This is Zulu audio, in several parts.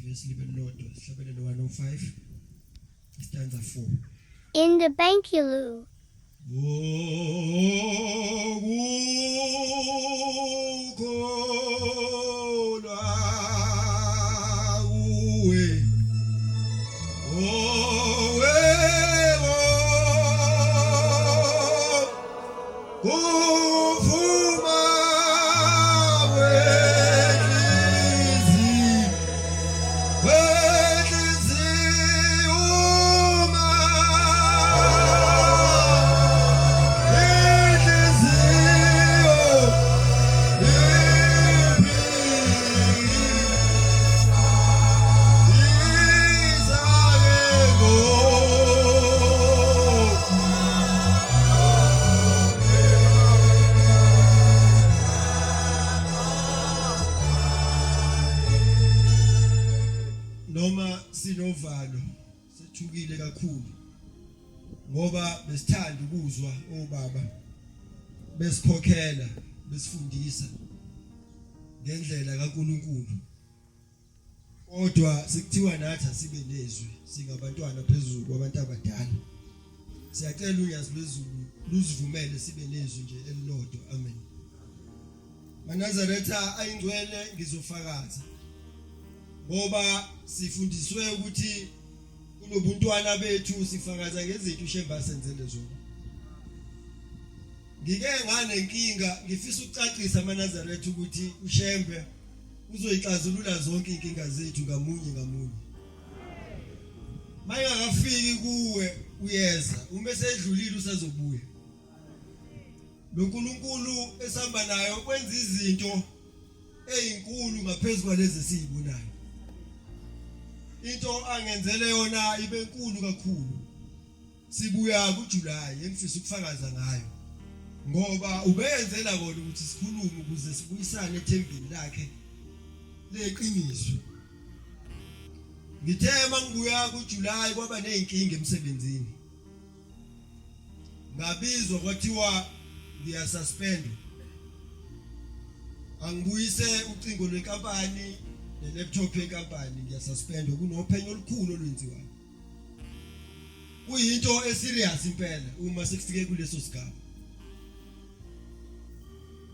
Ivesi libe lilodwa, sihlabelelo 105 stanza 4. In the Bankulu. Ukukholwa kuwe owebo kuvuma kwenhliziyo kwenhliziyo uma inhliziyo Noma sinovalo sethukile kakhulu ngoba besithanda ukuzwa obaba besikhokhela besifundisa ngendlela kaNkuluNkulu. Kodwa sekuthiwa nathi asibe nezwi singabantwana phezulu kwabantu abadala. Siyacela unyazi lwezulu luzivumele sibe nezwi nje elilodwa. Amen. MaNazaretha ayingcwele ngizofakaza ngoba sifundiswe ukuthi kunobuntwana bethu sifakaza ngezinto uShembe asenzele zona. Ngike nganenkinga ngifisa ukucacisa amaNazaretha ukuthi uShembe uzoyixazulula zonke inkinga zethu ngamunye ngamunye. Mayingakafiki kuwe uyeza, uma esedlulile usazobuya. Lo nkulunkulu esihamba nayo kwenza izinto ezinkulu ngaphezulu kwalezi esizibonayo. Into angenzele yona ibe nkulu kakhulu. Sibuya kuJuly engifisa ukufakaza ngayo ngoba ubeyenzela kona ukuthi sikhulume ukuze sibuyisane ethembeni lakhe leqiniso. Ngithe mangibuya kuJuly kwaba nezinkinga emsebenzini. Ngabizwa kwathiwa ngiyasuspendwa. Angibuyise ucingo lwenkampani ne-laptop yenkampani ngiyasuspendwa kunophenyo olukhulu olwenziwayo. Kuyinto eserious impela uma sekufike kuleso sigaba.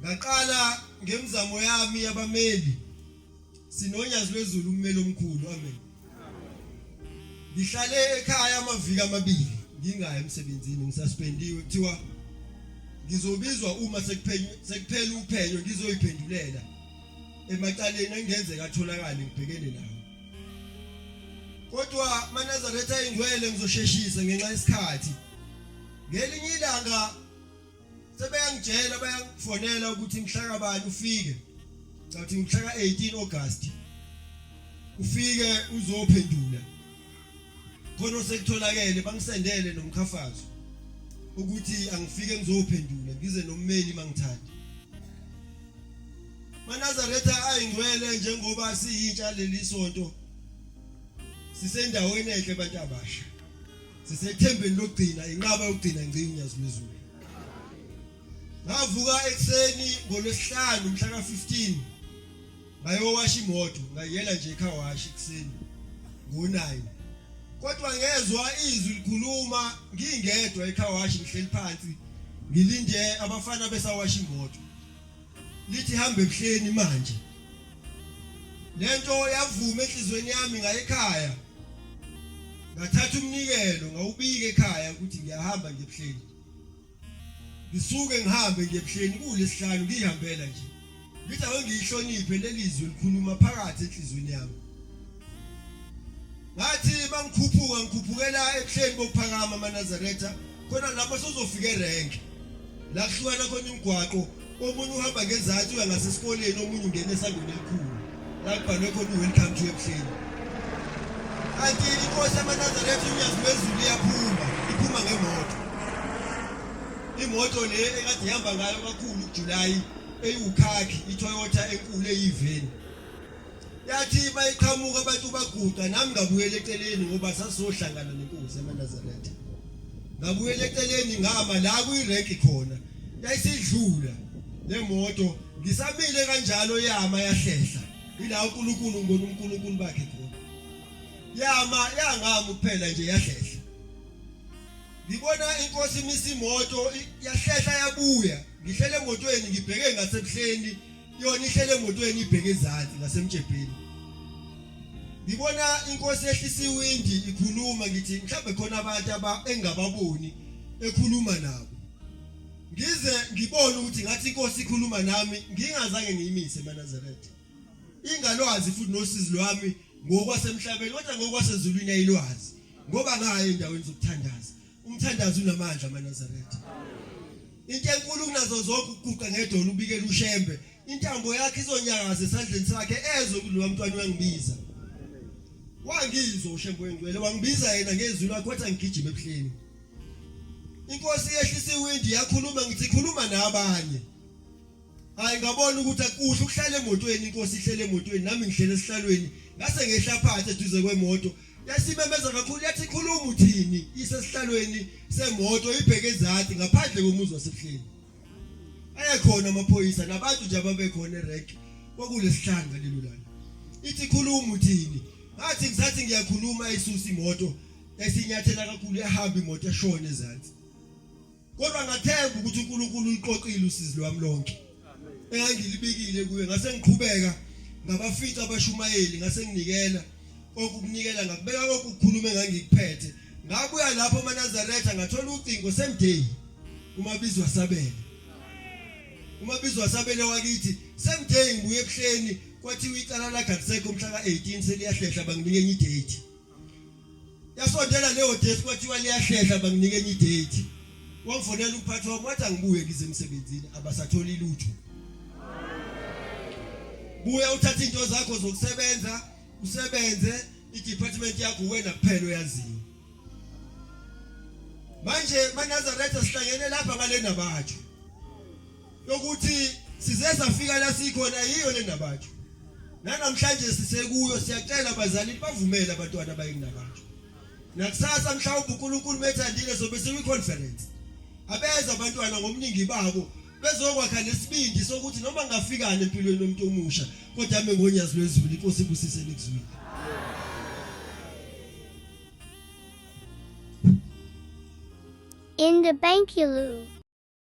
Ngaqala ngemizamo yami yabameli sinonyazi lwezulu ummeli omkhulu amen. Ngihlale ekhaya amaviki amabili ngingayi emsebenzini ngisuspendiwe kuthiwa ngizobizwa uma sekuphenywa sekuphela uphenyo ngizoyiphendulela emacaleni engenzeka atholakale ngibhekene nawo. Kodwa maNazaretha ayingcwele ngizosheshisa ngenxa yesikhathi. Ngelinye ilanga sebeyangitshela bayangifonela ukuthi mhlaka bani ufike. Ngathi mhlaka 18 August. Ufike uzophendula. Khona osekutholakele bangisendele nomkhafazo ukuthi angifike ngizophendula ngize nommeli mangithanda. MaNazaretha ayingcwele njengoba siyintsha leli sonto sisendaweni enhle abantu abasha sisethembeni lokugcina inqaba yokugcina ngci unyazi lwezulu ngavuka ekuseni ngolwesihlanu mhla ka-15 ngayowasha imoto ngayiyela nje ekhawashi ekuseni ngo-9 kodwa ngezwa izwi likhuluma ngingedwa ekhawashi ngihleli phansi ngilinde abafana besawasha imoto lithi hamba ebuhleni manje lento yavuma enhlizweni yami ngayekhaya ngathatha umnikelo ngawubika ekhaya ukuthi ngiyahamba ngebuhleni ngisuke ngihambe ngebuhleni kulesihlanu ngihambela nje ngithi ake ngiyihloniphe lelizwi likhuluma phakathi enhlizweni yami ngathi mangikhuphuka ngikhuphukela ebuhleni bokuphakama amaNazaretha khona lapho sozofika erenke la kuhlukana khona imigwaqo omunye uhamba ngezansi uya ngasesikoleni omunye ungena esangweni elikhulu la kubhalwe khona u-welcome to ebuhleni kanti inkosi yamaNazaretha unyazi lwezulu iyaphuma iphuma ngemoto imoto le ekade ihamba ngayo kakhulu kuJulayi eyiwukhakhi iToyota enkulu eyiveni Yathi mayiqhamuka abantu baguqa nami ngabuyela eceleni ngoba sasizohlangana nenkosi yamaNazaretha. Ngabuyela eceleni ngama la kuyirenki khona. Yayisidlula le moto ngisamile kanjalo yama yahlehla. Ila uNkulunkulu ngibona uNkulunkulu bakhe khona. Yama yangami kuphela nje yahlehla. Ngibona inkosi imisa imoto yahlehla yabuya. Ngihlele emotweni ngibheke ngasebuhleni yona ihlele emotweni ibheke ezansi ngasemtshebheni. Ngibona inkosi ehlisa iwindi ikhuluma ngithi mhlawumbe khona abantu aba engababoni ekhuluma nabo. Ngize ngibone ukuthi ngathi inkosi ikhuluma nami ngingazange ngiyimise emaNazaretha. Ingalwazi futhi nosizi lwami ngokwasemhlabeni kodwa ngokwasezulwini ayilwazi ngoba ngayo endaweni zokuthandaza. Umthandazo unamandla amaNazaretha. Into enkulu kunazo zonke ukuguqa ngedolo ubikele uShembe. Intambo yakhe izonyakaza esandleni sakhe ezwe ukuthi lo mntwana uyangibiza. Wangizwa uShembe wengcwele wangibiza yena ngezwi lakhe wathi angigijime ebuhleni. Inkosi yehlisa iwindi yakhuluma ngithi khuluma nabanye. Hayi ngabona ukuthi akuhle ukuhlala emotweni inkosi ihlele emotweni nami ngihlele esihlalweni ngase ngehla phansi eduze kwemoto yasimemeza kakhulu yathi khuluma uthini isesihlalweni semoto ibheke ezansi ngaphandle komuzi wasebuhleni ayekhona amaphoyisa nabantu nje ababekhona erank kwakulesihlanu ngalelo langa ithi khuluma uthini ngathi ngisathi ngiyakhuluma isusa imoto yasinyathela kakhulu yahamba imoto eshona ezansi Kodwa ngathemba ukuthi uNkulunkulu uliqoqile usizi lwami lonke. Engangilibikile kuye ngase ngiqhubeka ngabafica abashumayeli ngase nginikela konke ukunikela ngakubeka konke ukukhuluma engangikuphethe. Ngabuya lapho amaNazaretha ngathola ucingo same day uMabizwa Sabele. UMabizwa Sabele wakithi same day ngibuye ebuhleni kwathiwa icala lakhe alisekho mhla ka-18 seliyahlehla banginike enye idate. Yasondela leyo date kwathiwa liyahlehla banginike enye idate. Wangifonela umphathi wami wathi angibuye ngize emsebenzini abasatholi lutho. Buya uthathe into zakho zokusebenza usebenze i-department yakho wena kuphela oyaziyo. Manje maNazaretha sihlangene lapha ngale nabathu. Yokuthi size safika la sikhona yiyo le ndabathu. Nanamhlanje sisekuyo siyacela abazali bavumele abantwana baye kunabantu. Nakusasa mhlawumbe uNkulunkulu methandile sobe sikwi conference. Abeza abantwana ngomningi babo bezokwakha nesibindi sokuthi noma ngafikani empilweni yomuntu omusha kodwa ame ngonyazi lwezulu inkosi ibusise nikuzwile. In the Bankulu.